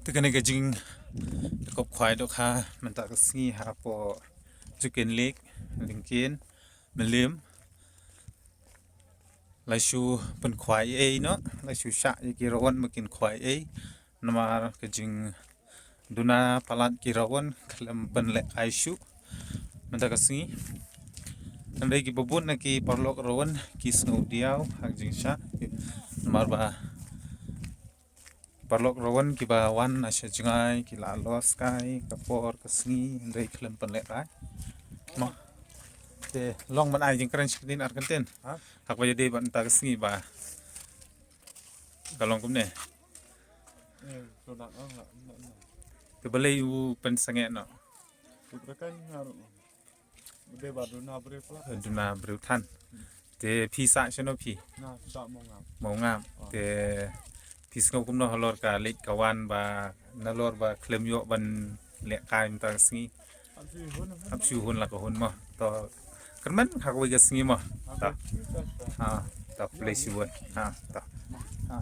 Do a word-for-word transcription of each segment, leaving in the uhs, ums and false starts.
Te kane ka jingkop khwai dohkha mynta ka sngi hapoh Jukin Lake, Lyngkien, Mylliem. La shu pynkhwai ei noh, la shu shah ïa ki rawan ba kin khwai ei. Namar ka jingduna palat ki rawan khlem pynlehkai shuh mynta ka sngi. Hynrei kiba bun na ki paralok rawan ki sngew diaw ha ka jingshah. Namar ba paralok rawan kiba wan na sha jngai ki la los kai ka por ka sngi hynrei khlem pynlehkai. Mo. Te long ban ai jingkren shi kyntien ar kyntien. Ha? Ha kaba ïadei bad mynta ka sngi ba ka long kumne. Eh, so nak, nak, nak, nak. Te balei u pynsangeh noh? Te berkai ngar. Dei ba duna briew pla. Duna briew than. Te phi sah shano phi? Na sah Mawngap. Mawngap. Oh. Te phi sngew kumno halor ka leit ka wan ba nalor ba khlem ïoh ban lehkai mynta ka sngi? Ap shu hun. Ap shu hun la ka hun mo. To kyrmen ha kawei ka sngi mo. To. Ha, to khublei shibun. Ha, to. Ha.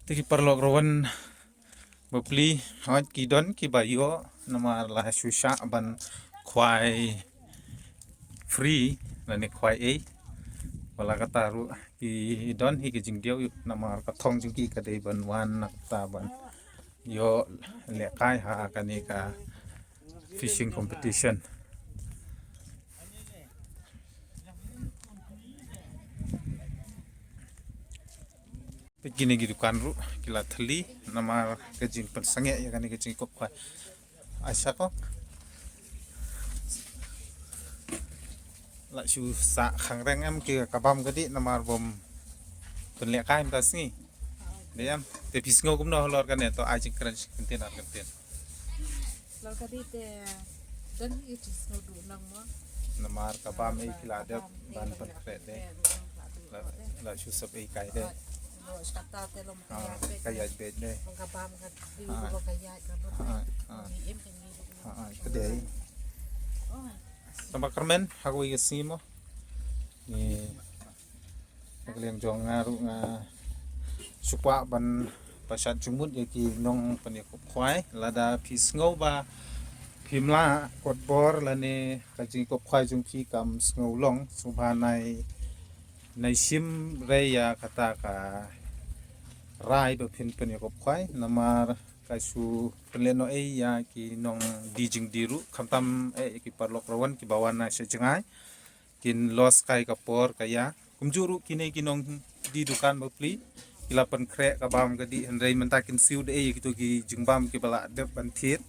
Te ki paralok rawan bapli, hooid ki don kiba ïoh namar la shu shah ban khwai free lane khwai ei. Wat la katta ruh ki don hi ka jingdiaw namar ka thong jong ki ka dei ban wan na kata ban ïoh lehkai ha kane ka fishing competition. Peit kine ki dukan ruh ki la thylli namar ka jingpynsangeh ïa kane ka jingkop khwai. Aisha ko. La shu sah khangreng em ki ka bam ka dih namar bym pynlehkai mynta sngi. Dei em. Te phi sngew kumno halor kane, to ai jingkren shi kyntien ar kyntien. Halor kane te don hi ka jingsngew duh nong mo. Namar ka bam ei ki la dep ban pynkhreh de. La, la shu sop ei kai de. Ka ïaid beit de. Ka bam ka dih ka ïaid ka bam. Ka dei. Tang ba kyrmen ha kawei ka sngi mo. Ni na ka liang jong nga ruh nga shu kwah ban pashat jingmut ïa ki nongpynïakop khwai. Lada phi sngew ba phim lah kot bor lane ka jingkop khwai jong phi kam sngew long, sngewbha nai, nai shim rei ïa kata ka rai ba phin pynïakop khwai namar ka shu pynlehnohei ïa ki nongdie jingdie ruh, khamtam eh ïa ki paralok rawan kiba wan na sha jngai. Kin los kai ka por ka ïa. Kumjuh ruh kine ki nongdie dukan bapli ki la pynkhreh ka bam ka dih hynrei mynta kin siew da ei ïa kito ki jingbam kiba la dep ban thied.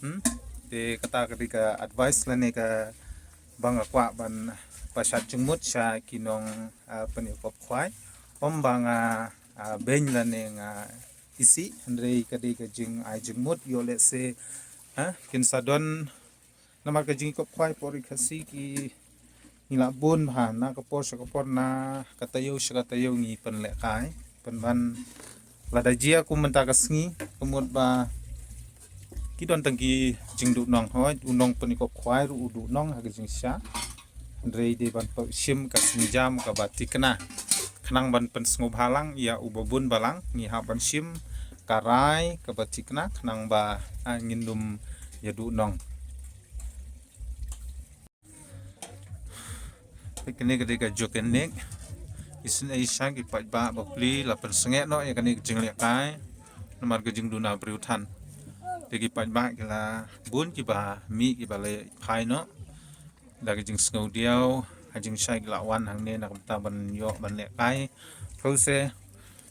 Hmm? Te kata ka dei ka advice lane kaba nga kwah ban pashat jingmut sha ki nong, ah, pynïakop khwai. Ym ba nga, ah, beiñ lane nga isih hynrei ka dei ka jingai jingmut ïoh lehse, ah, kin sa don namar ka jingkop khwai por i Khasi ki ngi la bun bha na ka por sha ka por na ka taïew sha ka taïew ngi pynlehkai pynban lada jia kum mynta ka sngi ka mut ba ki don tang ki jingduh nong hooid u nongpynïakop khwai ruh u duh nong ha ka jingshisha. Hynrei dei ban pynshim ka sienjam kaba thikna khnang ban pynsngewbha lang ïa uba bun balang ngi hap ban shim ka rai kaba thikna khnang ba, ah, ngin ym ïa duh nong. Te kane ka dei ka Jukin Lake. Isynei sha ki paidbah bapli la pynsangeh noh ïa kane ka jinglehkai namar ka jingduna briew than. Te ki paidbah ki la bun kiba mih kiba la phai noh da ka jingsngew diaw ha jingshai ki la wan hangne na ka bynta ban ïoh ban lehkai. Phi se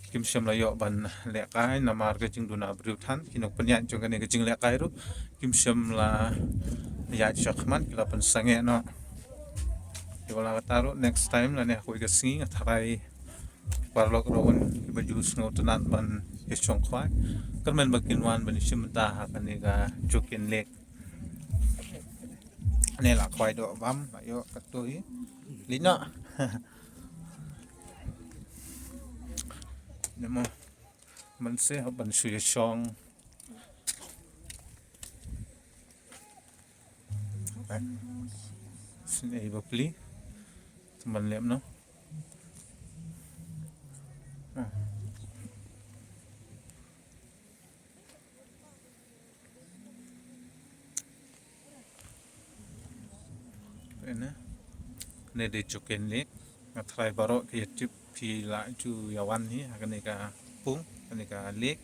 kim shym la ïoh ban lehkai namar ka jingduna briew than ki nongpynïaid jong kane ka jinglehkai ruh kim shym la ïaid shakhmat ki la pynsangeh noh. Te wat la katta ruh next time lane ha kawei ka sngi nga tharai paralok rawan kiba ju sngewtynnat ban ïashong khwai kyrmen ba kin wan ban ïashim bynta ha kane ka Jukin Lake. Ne la khwai doh bam la ïoh katto hi. Lino. Ne mo. Mynse hap ban shu ïashong. Sien ei bapli. Tymmen lem no. Ah. Ne, ne dei Joken Lake. Nga tharai baroh ki ïa tip phi la ju ïa wan hi ha kane ka pung, kane ka lake.